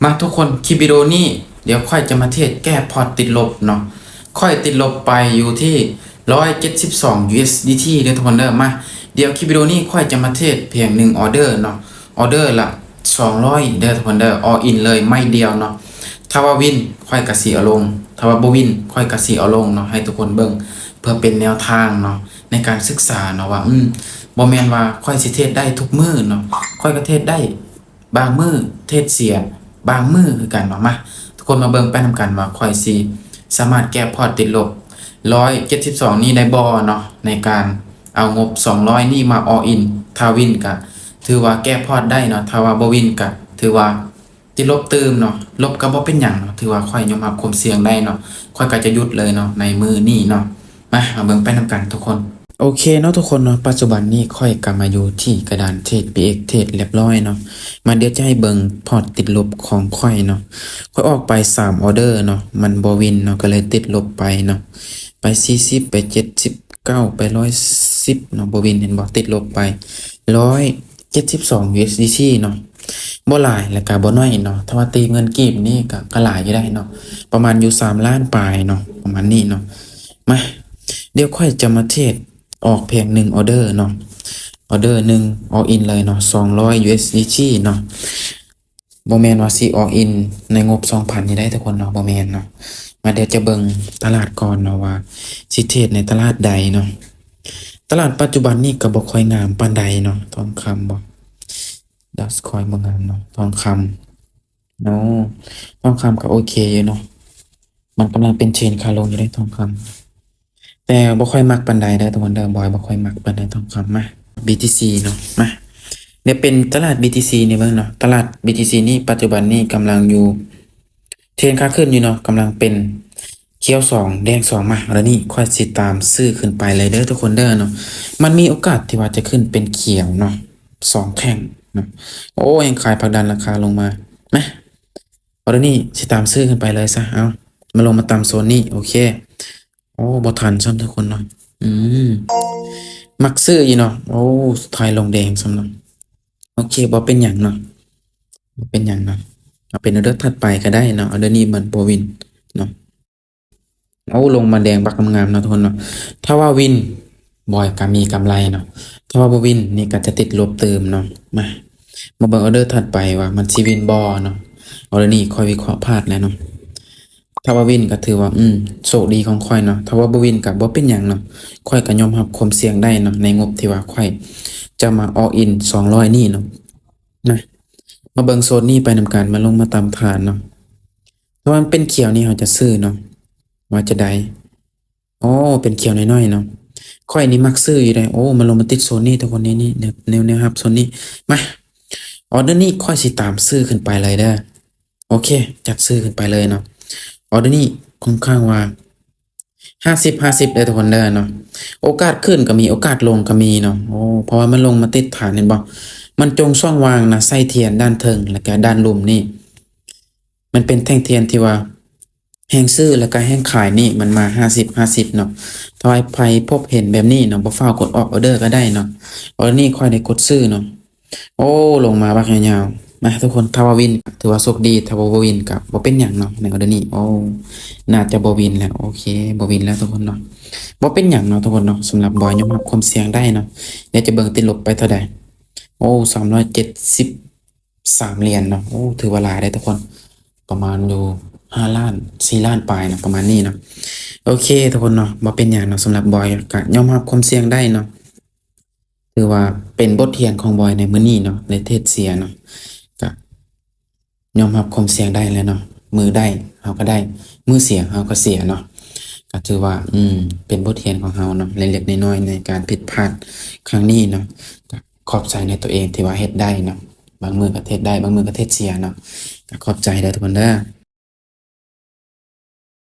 ມາທຸກຄົນ ຄລິບວິດີໂອນີ້ ດຽວຂ້ອຍຈະມາເທຣດແກ້ພອດຕິດລົບເນາະ. ຂ້ອຍຕິດລົບໄປຢູ່ທີ່ຮ້ອຍເຈັດສິບສອງ USDT ເດີທຸກຄົນເດີ. ມາ ດຽວຄລິບວິດີໂອນີ້ຂ້ອຍຈະມາເທຣດພຽງໜຶ່ງອໍເດີເນາະ, ອໍເດີລະສອງຮ້ອຍເດີທຸກຄົນເດີ. All in ເລີຍໄມ້ດຽວເນາະ. ຖ້າວ່າວິນ ຂ້ອຍກະຊິເອົາລົງ, ຖ້າວ່າບໍ່ວິນ ຂ້ອຍກະຊິເອົາລົງເນາະ. ໃຫ້ທຸກຄົນເບິ່ງເພື່ອເປັນແນວທາງເນາະ ໃນການສຶກສາເນາະວ່າ ອືມ ບໍ່ແມ່ນວ່າຂ້ອຍຊິເທຣດໄດ້ທຸກມື້ເນາະ, ຂ້ອຍກະເທຣດໄດ້ ບາງມື້ເທຣດເສຍ ບາງມື້ຄືກັນເນາະ. ມາ ທຸກຄົນມາເບິ່ງໄປນຳກັນວ່າຂ້ອຍຊິສາມາດແກ້ພອດຕິດລົບຮ້ອຍເຈັດສິບສອງນີ້ໄດ້ບໍ່ເນາະ, ໃນການເອົາງົບສອງຮ້ອຍນີ້ມາ all in. ຖ້າວິນກະຖືວ່າແກ້ພອດໄດ້ເນາະ, ຖ້າວ່າບໍ່ວິນກະຖືວ່າຕິດລົບຕື່ມເນາະ. ລົບກະບໍ່ເປັນຫຍັງເນາະ, ຖືວ່າຂ້ອຍຍອມຮັບຄວາມສ່ຽງໄດ້ເນາະ, ຂ້ອຍກະຈະຢຸດເລີຍເນາະ ໃນມື້ນີ້ເນາະ. ມາ ມາເບິ່ງໄປນຳກັນທຸກຄົນ. ໂອເຄເນາະທຸກຄົນເນາະ, ປັດຈຸບັນນີ້ຂ້ອຍກະມາຢູ່ທີ່ກະດານເທຣດ PX ເທຣດລຽບຮ້ອຍເນາະ. ມາ ດຽວຈະໃຫ້ເບິ່ງພອດຕິດລົບຂອງຂ້ອຍເນາະ. ຂ້ອຍອອກໄປສາມອໍເດີເນາະ, ມັນບໍ່ວິນເນາະ, ກະເລີຍຕິດລົບໄປເນາະ. ໄປສີ່ສິບ ໄປເຈັດສິບເກົ້າ ໄປຮ້ອຍສິບເນາະ, ບໍ່ວິນ ເຫັນບໍ່, ຕິດລົບໄປຮ້ອຍເຈັດສິບສອງ USDT ເນາະ. ບໍ່ຫຼາຍ ແລະກະບໍ່ໜ້ອຍເນາະ, ຖ້າວ່າຕີເປັນເງິນກີບນີ້ກະ ກະຫຼາຍຢູ່ໄດ໋ເນາະ, ປະມານຢູ່ສາມລ້ານປາຍເນາະ, ປະມານນີ້ເນາະ. ມາ ດຽວຂ້ອຍຈະມາເທຣດ ອອກພຽງໜຶ່ງອໍເດີເນາະ, ອໍເດີໜຶ່ງ all in ເລີຍເນາະ, ສອງຮ້ອຍ USDT ເນາະ. ບໍ່ແມ່ນວ່າຊິ all in ໃນງົບສອງພັນນີ້ໄດ໋ທຸກຄົນເນາະ, ບໍ່ແມ່ນເນາະ. ມາ ດຽວຈະເບິ່ງຕະຫຼາດກ່ອນເນາະ ວ່າຊິເທຣດໃນຕະຫຼາດໃດເນາະ. ຕະຫຼາດປັດຈຸບັນນີ້ກະບໍ່ຄ່ອຍງາມປານໃດເນາະ, ທອງຄຳບໍ່, Dogecoin ບໍ່ງາມເນາະ, ທອງຄຳ ໂອ້ ທອງຄຳກະໂອເຄຢູ່ເນາະ, ມັນກຳລັງເປັນເທຣນຂາລົງຢູ່ເດ້ ທອງຄຳ. ແຕ່ບໍ່ຄ່ອຍມັກປານໃດເດີທຸກຄົນເດີ, ບອຍບໍ່ຄ່ອຍມັກປານໃດທອງຄຳ. ມາ BTC ເນາະ, ມາ ດຽວເປັນຕະຫຼາດ BTC ນີ້ເບິ່ງເນາະ. ຕະຫຼາດ BTC ນີ້ປັດຈຸບັນນີ້ກຳລັງຢູ່ເທຣນຂາຂຶ້ນຢູ່ເນາະ, ກຳລັງເປັນຂຽວສອງແດງສອງ. ມາ ດຽວນີ້ຂ້ອຍຊິຕາມຊື້ຂຶ້ນໄປເລີຍເດີທຸກຄົນເດີເນາະ. ມັນມີໂອກາດທີ່ວ່າຈະຂຶ້ນເປັນຂຽວເນາະ, ສອງແທ່ງເນາະ. ໂອ້ ຍັງຂາຍຜັກດັນລາຄາລົງມາ. ມາ ອໍເດີນີ້ຊິຕາມຊື້ຂຶ້ນໄປເລີຍຊະ. ເອົາ ມາລົງມາຕຳໂຊນນີ້. ໂອເຄ. ໂອ້ ບໍ່ທັນຊ້ຳທຸກຄົນເນາະ. ອືມ ມັກຊື້ຢູ່ເນາະ. ໂອ້ ສຸດທ້າຍລົງແດງຊ້ຳເນາະ. ໂອເຄ ບໍ່ເປັນຫຍັງເນາະ, ບໍ່ເປັນຫຍັງເນາະ. ເອົາເປັນອໍເດີຖັດໄປກະໄດ້ເນາະ. ອໍເດີນີ້ມັນບໍ່ວິນເນາະ. ໂອ້ ລົງມາແດງບັກງາມໆເນາະທຸກຄົນເນາະ. ຖ້າວ່າວິນ ບອຍກະມີກຳໄລເນາະ, ຖ້າວ່າບໍ່ວິນນີ້ກະຈະຕິດລົບຕື່ມເນາະ. ມາ ມາເບິ່ງອໍເດີຖັດໄປວ່າມັນຊິວິນບໍ່ເນາະ. ອໍເດີນີ້ຂ້ອຍວິເຄາະພາດແລ້ວເນາະ. ຖ້າວ່າວິນກະຖືວ່າ ອືມ ໂຊກດີຂອງຂ້ອຍເນາະ, ຖ້າວ່າບໍ່ວິນກະບໍ່ເປັນຫຍັງເນາະ. ຂ້ອຍກະຍອມຮັບຄວາມສ່ຽງໄດ້ເນາະ ໃນງົບທີ່ວ່າຂ້ອຍຈະມາ all in ສອງຮ້ອຍນີ້ເນາະ. ມາ ມາເບິ່ງໂຊນນີ້ໄປນຳກັນ, ມາລົງມາຕຳຖານເນາະ. ຖ້າວ່າມັນເປັນຂຽວນີ້ເຮົາຈະຊື້ເນາະ ວ່າຈະໄດ້. ໂອ້ ເປັນຂຽວໜ້ອຍໆເນາະ, ຂ້ອຍນີ້ມັກຊື້ຢູ່ເດ້. ໂອ້ ມາລົງມາຕິດໂຊນນີ້ທຸກຄົນ, ນີ້ໆ ແນວ ແນວ ແນວຮັບໂຊນນີ້. ມາ ອໍເດີນີ້ຂ້ອຍຊິຕາມຊື້ຂຶ້ນໄປເລີຍເດີ. ໂອເຄ ຈັດຊື້ຂຶ້ນໄປເລີຍເນາະ. ອໍເດີນີ້ຄ່ອນຂ້າງວ່າຫ້າສິບ ຫ້າສິບເດີທຸກຄົນເດີເນາະ. ໂອກາດຂຶ້ນກະມີ ໂອກາດລົງກະມີເນາະ. ໂອ້ ເພາະວ່າມັນລົງມາຕິດຖານ ເຫັນບໍ່, ມັນຈົງຊ່ອງວ່າງນະ, ໄສ້ທຽນດ້ານເທິງ ແລະກະດ້ານລຸ່ມນີ້ ມັນເປັນແທ່ງທຽນທີ່ວ່າ ແຮງຊື້ແລະກະແຮງຂາຍນີ້ມັນມາຫ້າສິບ ຫ້າສິບເນາະ. ຖ້າໃຜພົບເຫັນແບບນີ້ເນາະ ບໍ່ຟ້າວກົດອອກອໍເດີກະໄດ້ເນາະ. ອໍເດີນີ້ຂ້ອຍໄດ້ກົດຊື້ເນາະ. ໂອ້ ລົງມາບັກຍາວໆ. ມາທຸກຄົນ, ຖ້າວ່າວິນຖືວ່າໂຊກດີ, ຖ້າວ່າບໍ່ວິນກະບໍ່ເປັນຫຍັງເນາະ ໃນອໍເດີນີ້. ໂອ້ ໜ້າຈະບໍ່ວິນແລ້ວ. ໂອເຄ ບໍ່ວິນແລ້ວທຸກຄົນເນາະ. ບໍ່ເປັນຫຍັງເນາະທຸກຄົນເນາະ, ສຳລັບບອຍຍອມຮັບຄວາມສ່ຽງໄດ້ເນາະ. ດຽວຈະເບິ່ງຕິດລົບໄປເທົ່າໃດ. ໂອ້ ສາມຮ້ອຍເຈັດສິບ ສາມຫຼຽນເນາະ. ໂອ້ ຖືວ່າຫຼາຍເດ້ທຸກຄົນ, ປະມານຢູ່ຫ້າລ້ານ ສີ່ລ້ານປາຍເນາະ ປະມານນີ້ເນາະ. ໂອເຄທຸກຄົນເນາະ, ບໍ່ເປັນຫຍັງເນາະ, ສຳລັບບອຍກະຍອມຮັບຄວາມສ່ຽງໄດ້ເນາະ. ຖືວ່າເປັນບົດຮຽນຂອງບອຍໃນມື້ນີ້ເນາະ, ໄດ້ເທຣດເສຍເນາະ, ກະຍອມຮັບຄວາມສ່ຽງໄດ້ແຫຼະເນາະ. ມື້ໄດ້ເຮົາກະໄດ້, ມື້ເສຍເຮົາກະເສຍເນາະ. ກະຖືວ່າ ອືມ ເປັນບົດຮຽນຂອງເຮົາເນາະ ເລັກໆນ້ອຍໆ ໃນການຜິດພາດຄັ້ງນີ້ເນາະ. ກະ ຂອບໃຈໃນຕົວເອງທີ່ວ່າເຮັດໄດ້ເນາະ, ບາງມື້ກະເຮັດໄດ້ ບາງມື້ກະເຮັດເສຍເນາະ. ກະຂອບໃຈເດີທຸກຄົນເດີ.